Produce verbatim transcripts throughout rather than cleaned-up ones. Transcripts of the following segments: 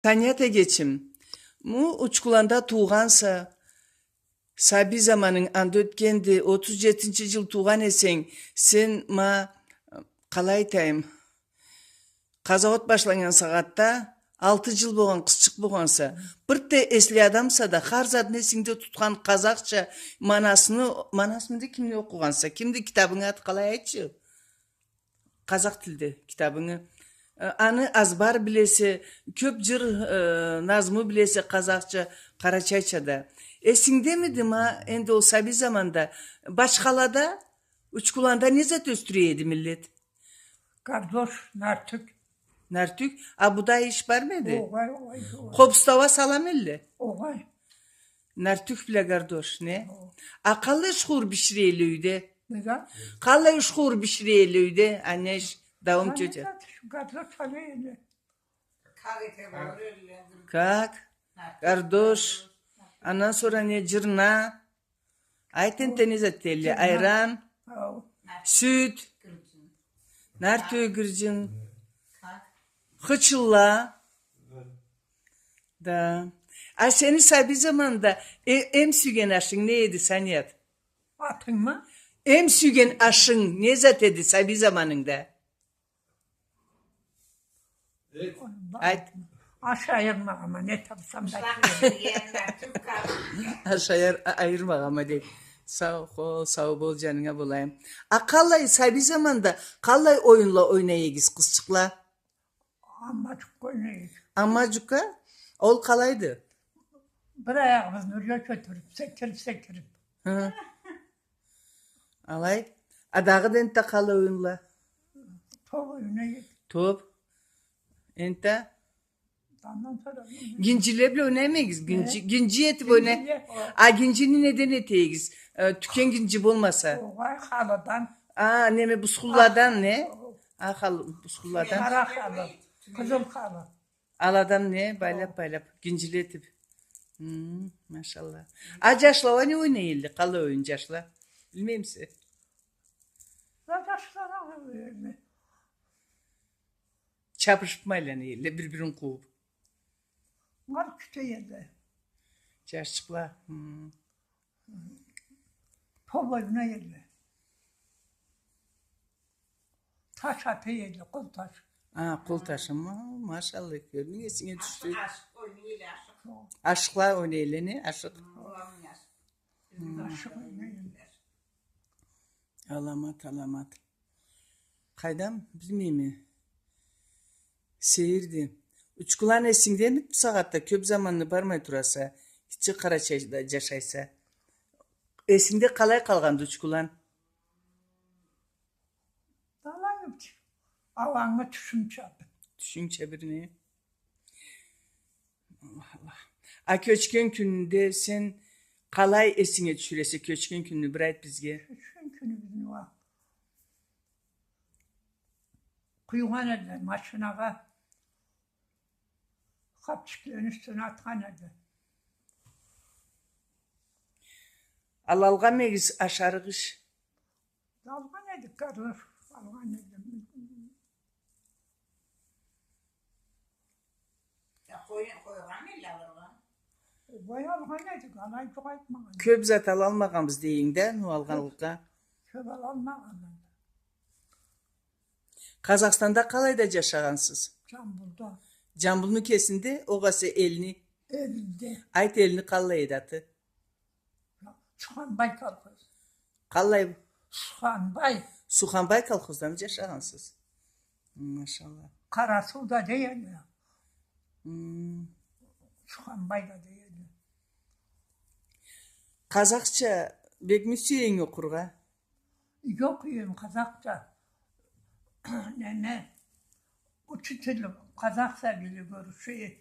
Саният эгечим, му Учкуланда туугъанса, сабий заманынг анда ётгенди, отуз джетинчи джыл туугъан эсенг, сен ма, къалай айтайым, къазауат башланнган сагъатда алты джыл болгъан къызчыкъ болгъанса, бир да эсли адамса да, хар затны эсингде тутхан къазакъча, манасыны, манасыны да кимде окъугъанса, кимди китабынгы аты, къалай, айтчы? Къазакъ тилде китабынгы. Э, аны азбар билесе, кёп джыр, э, назму билесе къазакъча, къарачайча да. Эсингдемиди ма, энди ол сабий заманда Бачхалада, Учкуланда не зат ёсдюре эди миллет? Гардош, нартюх. Нартюх? А будай иш бармы эди? Огъай, огъай, огъай. Къобуста уа салама элле? Огъай. Нартюх бла гардош, не? О. А къаллай ушхуур бишире элле юйде? Не зат? Къаллай ушхуур бишире элле юйде, аннеш, дауум, тётя? Гардош салама элле. Как? Гардош. Андан сора не, джырна? Айт энтда, не зат этелле? Джырна. Айран. Ау. Сют. Нартюх, гырджын. Хычылла. Да. А сени сабий заманда э-, эм сюйген ашынг не эди, Саният? Атынгмы? Эм сюйген ашынг не зат эди сабий заманынгда? Айт. Аш айырмагъанма, не табсам да. Аш айыр-, а-, айырмагъанма, дейди. Сау бол, сау бол, джанынга болайым. А къалай, сабий заманда къалай оюнла ойнай эдигиз, къызчыкъла? Аммаджукъ ойнай эдик. Аммаджукъ а? Ол къалайды? Бир аягъыбызны ёрге кётюрюп, секирип, секирип. Хы. Алай. А дагъыда энтда къалай оюнла? Топ ойнай эдик. Топ. Энтда? Андан сора гинджиле бла ойнаймы эдигиз? Гинджи, гинджи этип ойнай. Гинджи, о. А гинджини неден эте эдигиз? Э, тюкен гинджи болмаса. Огъай, халыдан. А, неме, бусхулладан, не? А, халы, бусхулладан. Къара халы, къызыл халы. Аладан не, байлап, о, байлап, гинджиле этип. Хм, машалла. А джашла уа не ойнай элле? Къалай оюн джашла? Билмеймисе? Джашла не ойнай элле? Чабышыпмы айлана элле, бир-бирин къууп? Мал кюте элле. Джашчыкъла. Хм. Топ ойнай элле. Таш ата элле, къол таш. А, къол ташымы? Машалла, кёрдюнг, эсинге тюшдю. Ашыкъ, ашыкъ ойнай элле, ашыкъ. Ашыкъла ойнай элле, не? Ашыкъ. Хы, ол ашыкъ. Хм. Ашыкъ ойнай элле. Аламат, аламат. Къайдам, билмейме. Сейирди. Учкулан эсингдеми бусагъатда, кёп заманны бармай тураса, гитче Къарачайда джашайса? Эсингде къалай къалгъанды Учкулан? Къалай, ауангы тюшюмча бир. Тюшюмча бир, не? Аллах, Аллах. А кёчген кюнюнде сен къалай эсинге тюшюресе кёчген кюнню, бир айт бизге. Кёчген кюнюбюзню уа къуйгъан эдиле машинагъа, хапчиклени юсюне атхан эди. Ал алгъанмы эдигиз ашарыкъ иш? Алгъан эдик, гарлар алгъан эдик. Я, къой-, къойгъан элле алыргъа. Огъай, алгъан эдик, алай джукъ айтмагъан. Кёп зат алалмагъанбыз дейинг да, ну, алгъанлыкъгъа. Кёп алалмагъанбыз. Къазахстанда къалайда джашагъансыз? Джамбулда. Джамбулну кесинде, огъесе элни? Элинде. Айт, элни къаллай эди аты? Суханбай колхоз. Къаллай? Суханбай. Суханбай колхоздамы джашагъансыз? Машалла. Къарасуу да дей эди. Хм. Суханбай да дей эди. Къазахча бекми сюе эдинг окъургъа? Окъуй эдим къазахча. Неме, учитель къазах сабийле кёрюрча эди.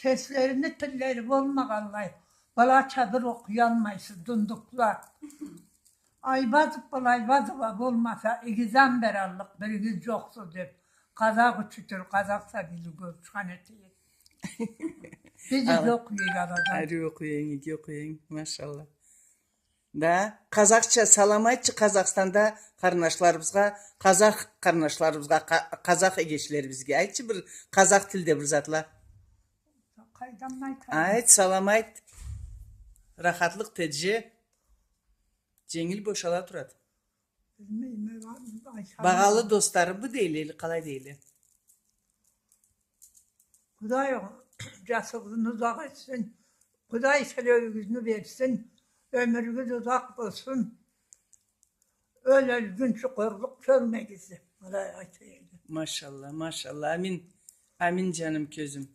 Кеслерини тиллери болмагъанлай, былача бир окъуялмайсыз, дундукла. Айбазов бла Айбазова болмаса, экзамен бераллыкъ биригиз джокъсуз деп, къазах учитель къазах сабийле кёрюрча эди. Биз иги окъуй эдик аладан. Ариу окъуй эдинг, иги окъуй эдинг, машалла. Да, къазахча салам айтчы Къазахстанда къарнашларыбызгъа, къазах къарнашларыбызгъа, къа-, къазах эгечлерибизге. Айтчы бир къазах тилде бир затла. Къайдам, айтайым. Айт, салам айт. Рахатлыкъ теже. Дженгил бошала турады. Билмейме, айтама. Багъалы достарымы дейле, къалай дейле? Къудай джашыгъызны узакъ этсин. Къудай тилеуюгюзню берсин. Ёмюрюгюз узакъ болсун. Ёлгюнчю къорлукъ кёрмегиз деб, алай айтайым. Машалла, машалла. Амин. Амин, джаным, кёзюм.